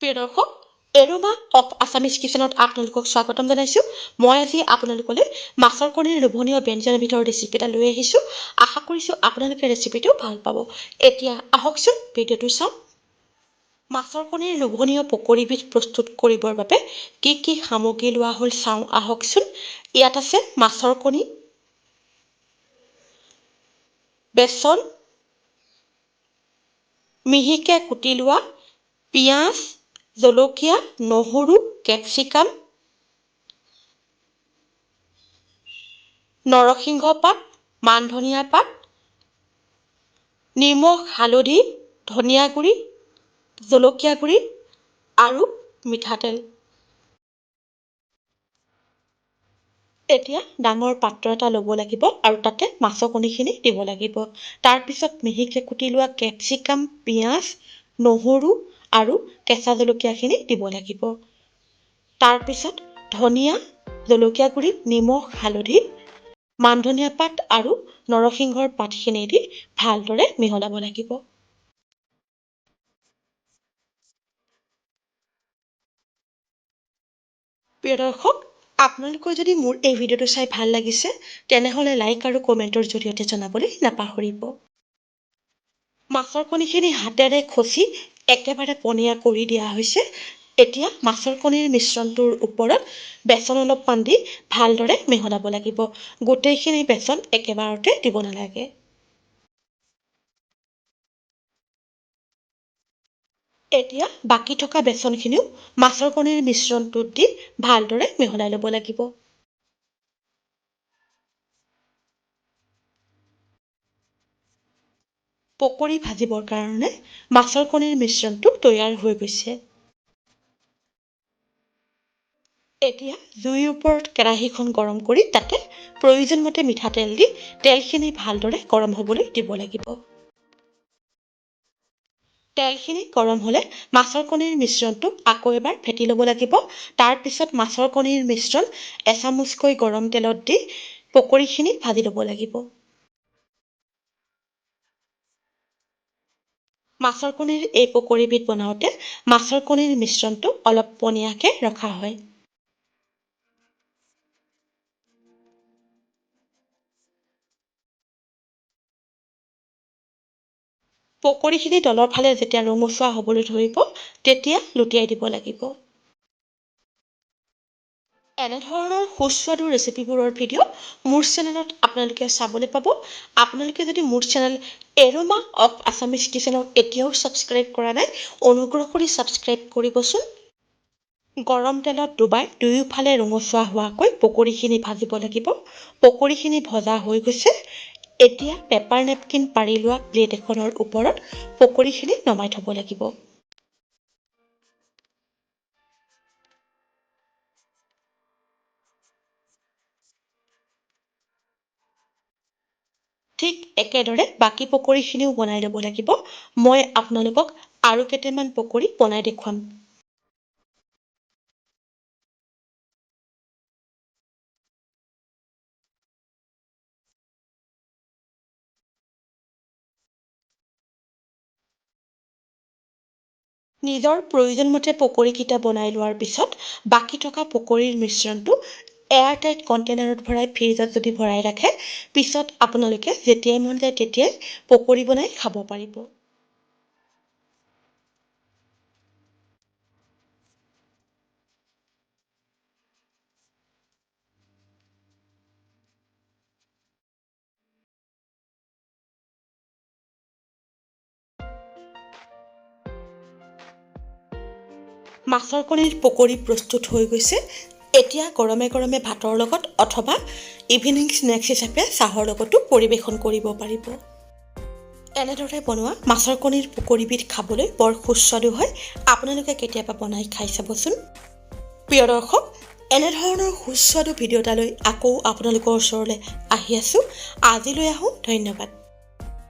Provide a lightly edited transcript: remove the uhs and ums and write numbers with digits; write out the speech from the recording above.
প্ৰিয় দৰ্শক, aroma of Assamese কিচেনত আপোনালোকক স্বাগতম জনাইছোঁ। মই আজি আপোনালোকলৈ মাছৰ কণীৰ লোভনীয় ব্যঞ্জনবিধৰ ৰেচিপি এটা লৈ আহিছোঁ। আশা কৰিছোঁ আপোনালোকে ৰেচিপিটো ভাল পাব। এতিয়া আহকচোন ভিডিঅ'টো চাওঁ। মাছৰ কণীৰ লোভনীয় পকৰীবিধ প্ৰস্তুত কৰিবৰ বাবে কি কি সামগ্ৰী লোৱা হ'ল চাওঁ আহকচোন। ইয়াত আছে মাছৰ কণী, বেচন, মিহিকৈ কুটি লোৱা পিঁয়াজ, জলকীয়া, নহৰু, কেপচিকাম, নৰসিংহ পাত, মান ধনিয়া পাত, নিমখ, হালধি, ধনিয়া গুড়ি, জলকীয়া গুড়ি আৰু মিঠাতেল। এতিয়া ডাঙৰ পাত্ৰ এটা ল'ব লাগিব আৰু তাতে মাছৰ কণীখিনি দিব লাগিব। তাৰপিছত মিহিকৈ কুটি লোৱা কেপচিকাম, পিঁয়াজ, নহৰু আৰু কেঁচা জলকীয়াখিনি দিব লাগিব। তাৰপিছত ধনিয়া, জলকীয়া গুড়ি, নিমখ, হালধি, মান ধনিয়া পাত আৰু নৰসিংহৰ পাতখিনি দি ভালদৰে মিহলাব লাগিব। প্ৰিয় দৰ্শক, আপোনালোকৰ যদি মোৰ এই ভিডিঅ'টো চাই ভাল লাগিছে তেনেহ'লে লাইক আৰু কমেণ্টৰ জৰিয়তে জনাবলৈ নাপাহৰিব। মাছৰ কণীখিনি হাতেৰে খচি একেবাৰে পনীয়া কৰি দিয়া হৈছে। এতিয়া মাছৰ কণীৰ মিশ্ৰণটোৰ ওপৰত বেচন অলপমান দি ভালদৰে মিহলাব লাগিব। গোটেইখিনি বেচন একেবাৰতে দিব নালাগে। এতিয়া বাকী থকা বেচনখিনিও মাছৰ কণীৰ মিশ্ৰণটোত দি ভালদৰে মিহলাই ল'ব লাগিব। পকৰী ভাজিবৰ কাৰণে মাছৰ কণীৰ মিশ্ৰণটো তৈয়াৰ হৈ গৈছে। এতিয়া জুইৰ ওপৰত কেৰাহীখন গৰম কৰি তাতে প্ৰয়োজনমতে মিঠাতেল দি তেলখিনি ভালদৰে গৰম হ'বলৈ দিব লাগিব। তেলখিনি গৰম হ'লে মাছৰ কণীৰ মিশ্ৰণটো আকৌ এবাৰ ফেটি ল'ব লাগিব। তাৰপিছত মাছৰ কণীৰ মিশ্ৰণ এচামুচকৈ গৰম তেলত দি পকৰীখিনি ভাজি ল'ব লাগিব। মাছৰ কণীৰ এই পকৰীবিধ বনাওঁতে মাছৰ কণীৰ মিশ্ৰণটো অলপ পনীয়াকৈ ৰখা হয়। পকৰীখিনি তলৰ ফালে যেতিয়া ৰঙচুৱা হ'বলৈ ধৰিব তেতিয়া লুটিয়াই দিব লাগিব। এনেধৰণৰ সুস্বাদু ৰেচিপিবোৰৰ ভিডিঅ' মোৰ চেনেলত আপোনালোকে চাবলৈ পাব। আপোনালোকে যদি মোৰ চেনেল এৰোমা অফ আছামিজ কিচেনক এতিয়াও ছাবস্ক্ৰাইব কৰা নাই, অনুগ্ৰহ কৰি ছাবস্ক্ৰাইব কৰিবচোন। গৰম তেলত ডুবাই দুয়োফালে ৰঙচুৱা হোৱাকৈ পকৰীখিনি ভাজিব লাগিব। পকৰীখিনি ভজা হৈ গৈছে। এতিয়া পেপাৰ নেপকিন পাৰি লোৱা প্লেট এখনৰ ওপৰত পকৰীখিনি নমাই থ'ব লাগিব। ঠিক একেদৰে বাকী পকৰীখিনিও বনাই ল'ব লাগিব। মই আপোনালোকক আৰু কেইটামান পকৰী বনাই দেখুৱাম। নিজৰ প্ৰয়োজনমতে পকৰীকেইটা বনাই লোৱাৰ পিছত বাকী থকা পকৰীৰ মিশ্ৰণটো এয়াৰটাইট কণ্টেইনাৰত ভৰাই ফ্ৰিজত যদি ভৰাই ৰাখে, পিছত আপোনালোকে যেতিয়াই মন যায় তেতিয়াই পকৰী বনাই খাব পাৰিব। মাছৰ কণীৰ পকৰী প্ৰস্তুত হৈ গৈছে। এতিয়া গৰমে গৰমে ভাতৰ লগত অথবা ইভিনিং স্নেক্স হিচাপে চাহৰ লগতো পৰিৱেশন কৰিব পাৰিব। এনেদৰে বনোৱা মাছৰ কণীৰ পকৰীবিধ খাবলৈ বৰ সুস্বাদু হয়। আপোনালোকে কেতিয়াবা বনাই খাই চাবচোন। প্ৰিয় দৰ্শক, এনেধৰণৰ সুস্বাদু ভিডিঅ' এটালৈ আকৌ আপোনালোকৰ ওচৰলৈ আহি আছোঁ। আজিলৈ আহোঁ, ধন্যবাদ।